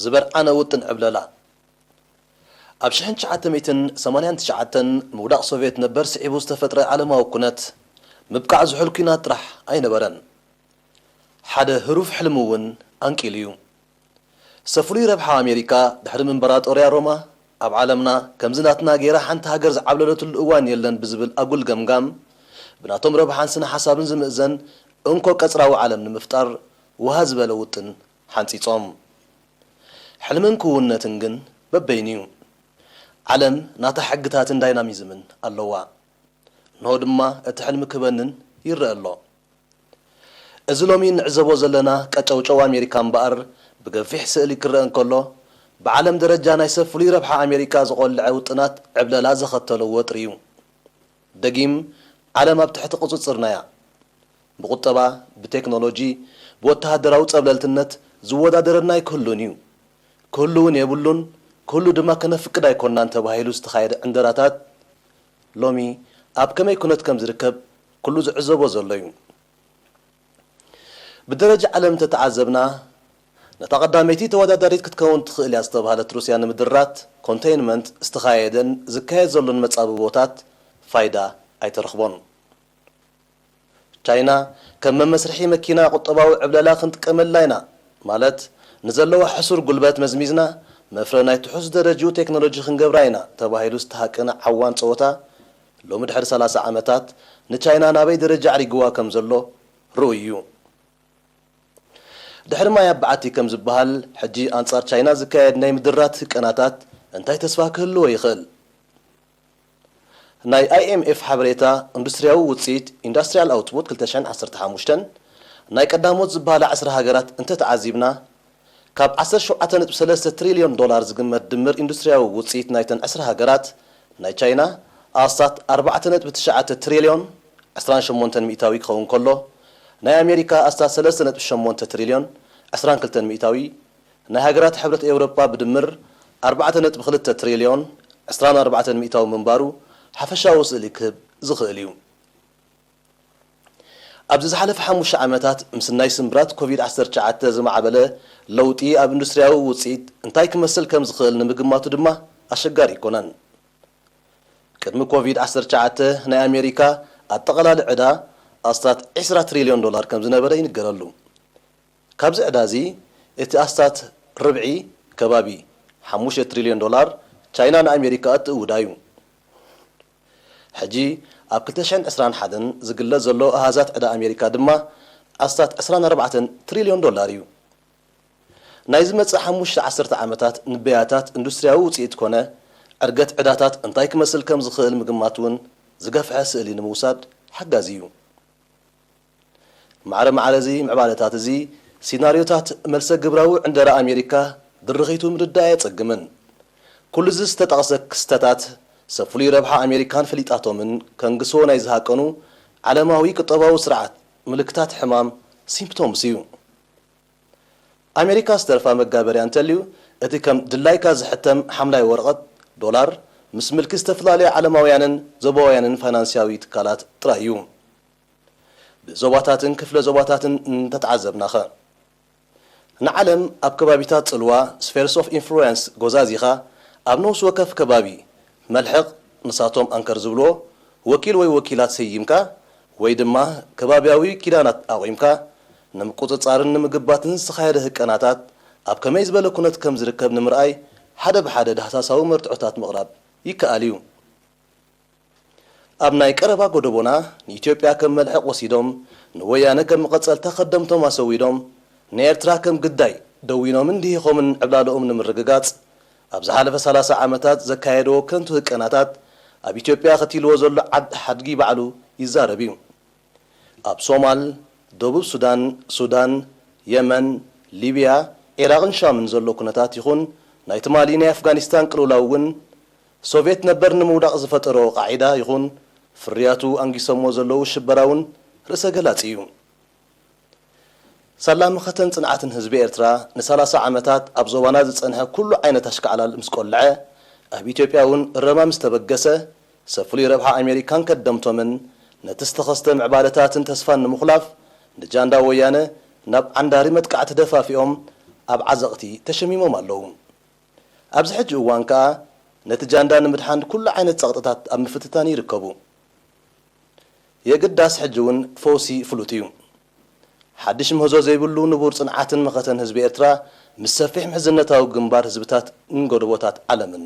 ዝበርዓነ ውጥን ዕብለላ። ኣብ ሽሕን ትሽዓተ ሚእትን ሰማንያን ትሽዓተን ምውዳቕ ሶቭየት ነበር ስዒቡ ዝተፈጥረ ዓለማዊ ኩነት፣ ምብቃዕ ዝሑል ኲናት ጥራሕ ኣይነበረን። ሓደ ህሩፍ ሕልሚ እውን ኣንቂሉ እዩ። ሰፍሉይ ረብሓ ኣሜሪካ ድሕሪ ምንበራጦርያ ሮማ፣ ኣብ ዓለምና ከምዚ ናትና ገይራ ሓንቲ ሃገር ዝዓብለለትሉ እዋን የለን ብዝብል ኣጉል ገምጋም፣ ብናቶም ረብሓን ስነ ሓሳብን ዝምእዘን እንኮ ቀጽራዊ ዓለም ንምፍጣር ውሃ ዝበለ ውጥን ሓንጺጾም። ሕልምን ክውንነትን ግን በበይኑ እዩ። ዓለም ናታ ሕግታትን ዳይናሚዝምን ኣለዋ። እንሆ ድማ እቲ ሕልሚ ክበንን ይረአ ኣሎ። እዚ ሎሚ እንዕዘቦ ዘለና ቀጨውጨው ኣሜሪካ እምበኣር፣ ብገፊሕ ስእሊ ክረአ እንከሎ፣ ብዓለም ደረጃ ናይ ሰብ ፍሉይ ረብሓ ኣሜሪካ ዝቖልዐ ውጥናት ዕብለላ ዘኸተሎ ወጥሪ እዩ። ደጊም፣ ዓለም ኣብ ትሕቲ ቁጽጽርና እያ። ብቁጠባ፣ ብቴክኖሎጂ፣ ብወተሃደራዊ ጸብለልትነት ዝወዳደረና ኣይክህሉን እዩ። ክህሉ እውን የብሉን፣ ክህሉ ድማ ከነፍቅድ ኣይኮንናን ተባሂሉ ዝተኻየደ ዕንደራታት፣ ሎሚ ኣብ ከመይ ኩነት ከም ዝርከብ ኩሉ ዝዕዘቦ ዘሎ እዩ። ብደረጃ ዓለም እንተተዓዘብና፣ ነታ ቀዳመይቲ ተወዳዳሪት ክትከውን ትኽእል እያ ዝተባህለት ሩስያ ንምድራት ኮንቴይንመንት ዝተኻየደን ዝካየድ ዘሎን መጻብቦታት ፋይዳ ኣይተረኽቦን። ቻይና ከም መመስርሒ መኪና ቁጠባዊ ዕብለላ ክንጥቀመላ ኢና፣ ማለት ንዘለዋ ሕሱር ጉልበት መዝሚዝና መፍረ ናይ ትሑዝ ደረጅኡ ቴክኖሎጂ ክንገብራ ኢና ተባሂሉ ዝተሃቀነ ዓዋን ጸወታ፣ ሎሚ ድሕሪ ሰላሳ ዓመታት ንቻይና ናበይ ደረጃ ኣዕሪግዋ ከም ዘሎ ርኡይ እዩ። ድሕሪ ማይ ኣብ በዓቲ ከም ዝበሃል፣ ሕጂ ኣንጻር ቻይና ዝካየድ ናይ ምድራት ህቀናታት እንታይ ተስፋ ክህልዎ ይኽእል? ናይ ኣይ ኤም ኤፍ ሓበሬታ ኢንዱስትርያዊ ውጽኢት፣ ኢንዳስትሪያል ኣውትፑት፣ ክልተ ሽሕን ዓሰርተ ሓሙሽተን ናይ ቀዳሞት ዝበሃላ ዕስራ ሃገራት እንተተዓዚብና፣ ካብ ዓሰርተ ሸውዓተ ነጥቢ ሰለስተ ትሪልዮን ዶላር ዝግመት ድምር ኢንዱስትርያዊ ውጽኢት ናይተን ዕስራ ሃገራት፣ ናይ ቻይና ኣስታት ኣርባዕተ ነጥቢ ትሽዓተ ትሪልዮን፣ ዕስራን ሸሞንተን ሚእታዊ፣ ክኸውን ከሎ፣ ናይ ኣሜሪካ ኣስታት ሰለስተ ነጥቢ ሸሞንተ ትሪልዮን፣ ዕስራን ክልተን ሚእታዊ፣ ናይ ሃገራት ሕብረት ኤውሮጳ ብድምር ኣርባዕተ ነጥቢ ክልተ ትሪልዮን፣ ዕስራን ኣርባዕተን ሚእታዊ ምንባሩ ሓፈሻዊ ስእሊ ክህብ ዝኽእል እዩ። ኣብዚ ዝሓለፈ ሓሙሽተ ዓመታት፣ ምስናይ ስምብራት ኮቪድ ዓሰርተ ትሽዓተ ዝማዕበለ ለውጢ ኣብ ኢንዱስትርያዊ ውጽኢት እንታይ ክመስል ከም ዝኽእል ንምግማቱ ድማ ኣሸጋሪ ኣይኮነን። ቅድሚ ኮቪድ ዓሰርተ ትሽዓተ ናይ ኣሜሪካ ኣጠቓላሊ ዕዳ ኣስታት ዕስራ ትሪልዮን ዶላር ከም ዝነበረ ይንገረሉ። ካብዚ ዕዳ እዚ እቲ ኣስታት ርብዒ፣ ከባቢ ሓሙሽተ ትሪልዮን ዶላር፣ ቻይና ንኣሜሪካ እትእውዳ እዩ። ሕጂ ኣብ ክልተ ሽሕን ዕስራን ሓደን ዝግለጽ ዘሎ ኣሃዛት ዕዳ ኣሜሪካ ድማ ኣስታት ዕስራን ኣርባዕተን ትሪልዮን ዶላር እዩ። ናይ ዝመጽእ ሓሙሽተ ዓሰርተ ዓመታት ንበያታት ኢንዱስትርያዊ ውጽኢት ኮነ ዕርገት ዕዳታት እንታይ ክመስል ከም ዝኽእል ምግማት እውን ዝገፍሐ ስእሊ ንምውሳድ ሓጋዚ እዩ። ማዕረ ማዕረ እዚ ምዕባለታት እዚ፣ ሲናርዮታት መልሰ ግብራዊ ዕንደራ ኣሜሪካ ድርኺቱ ምርዳእ ኣየጸግምን። ኩሉ እዚ ዝተጠቕሰ ክስተታት፣ ሰብ ፍሉይ ረብሓ ኣሜሪካን ፈሊጣቶምን ከንግስዎ ናይ ዝሃቀኑ ዓለማዊ ቁጠባዊ ስርዓት ምልክታት ሕማም፣ ሲምፕቶምስ፣ እዩ። ኣሜሪካ ዝተርፋ መጋበርያ እንተልዩ፣ እቲ ከም ድላይካ ዝሕተም ሓምላይ ወረቐት፣ ዶላር፣ ምስ ምልኪ ዝተፈላለዩ ዓለማውያንን ዞባውያንን ፋይናንስያዊ ትካላት ጥራይ እዩ። ብዞባታትን ክፍለ ዞባታትን እንተተዓዘብናኸ? ንዓለም ኣብ ከባቢታት ጽልዋ፣ ስፌርስ ኦፍ ኢንፍሉዌንስ፣ ጎዛዚኻ፣ ኣብ ነፍሲ ወከፍ ከባቢ፣ መልሕቕ፣ ንሳቶም ኣንከር ዝብልዎ፣ ወኪል ወይ ወኪላት ሰይምካ፣ ወይ ድማ ከባብያዊ ኪዳናት ኣቑምካ፣ ንምቁጽጻርን ንምግባትን ዝተኻየደ ህቀናታት ኣብ ከመይ ዝበለ ኩነት ከም ዝርከብ ንምርኣይ፣ ሓደ ብሓደ ዳህሳሳዊ መርትዖታት ምቕራብ ይከኣል እዩ። ኣብ ናይ ቀረባ ጎደቦና ንኢትዮጵያ ከም መልሕቕ ወሲዶም፣ ንወያነ ከም መቐጸልታ ከደምቶም ኣሰዊዶም፣ ንኤርትራ ከም ግዳይ ደዊኖምን ድሂኾምን ዕብላለኦም ንምርግጋጽ፣ ኣብ ዝሓለፈ ሰላሳ ዓመታት ዘካየድዎ ከንቱ ህቀናታት፣ ኣብ ኢትዮጵያ ከቲልዎ ዘሎ ዓድ ሓድጊ ባዕሉ ይዛረብ እዩ። ኣብ ሶማል፣ ደቡብ ሱዳን፣ ሱዳን፣ የመን፣ ሊብያ፣ ዒራቕን ሻምን ዘሎ ኩነታት ይኹን፣ ናይ ትማሊ ናይ ኣፍጋኒስታን ቅልውላው እውን፣ ሶቭየት ነበር ንምውዳቕ ዝፈጠሮ ቃዒዳ ይኹን፣ ፍርያቱ ኣንጊሶሞ ዘለዉ ሽበራ እውን ርእሰ ገላጺ እዩ። ሳላ መኸተን ጽንዓትን ህዝቢ ኤርትራ ንሰላሳ ዓመታት ኣብ ዞባና ዝጸንሐ ኩሉ ዓይነት ኣሽካዕላል ምስ ቆልዐ፣ ኣብ ኢትዮጵያ እውን እረማ ምስ ተበገሰ፣ ሰብ ፍሉይ ረብሓ ኣሜሪካን ከደምቶምን ነቲ ዝተኸስተ ምዕባለታትን ተስፋን ንምኹላፍ፣ ንጃንዳ ወያነ ናብ ዓንዳሪ መጥቃዕቲ ደፋፊኦም፣ ኣብ ዓዘቕቲ ተሸሚሞም ኣለዉ። ኣብዚ ሕጂ እዋን ከኣ ነቲ ጃንዳ ንምድሓን ኩሉ ዓይነት ጸቕጥታት ኣብ ምፍትታን ይርከቡ። የግዳስ ሕጂ እውን ፈውሲ ፍሉጥ እዩ። ሓድሽ ምህዞ ዘይብሉ ንቡር ጽንዓትን መኸተን ህዝቢ ኤርትራ ምስ ሰፊሕ ምሕዝነታዊ ግንባር ህዝብታትን ጎደቦታት ዓለምን።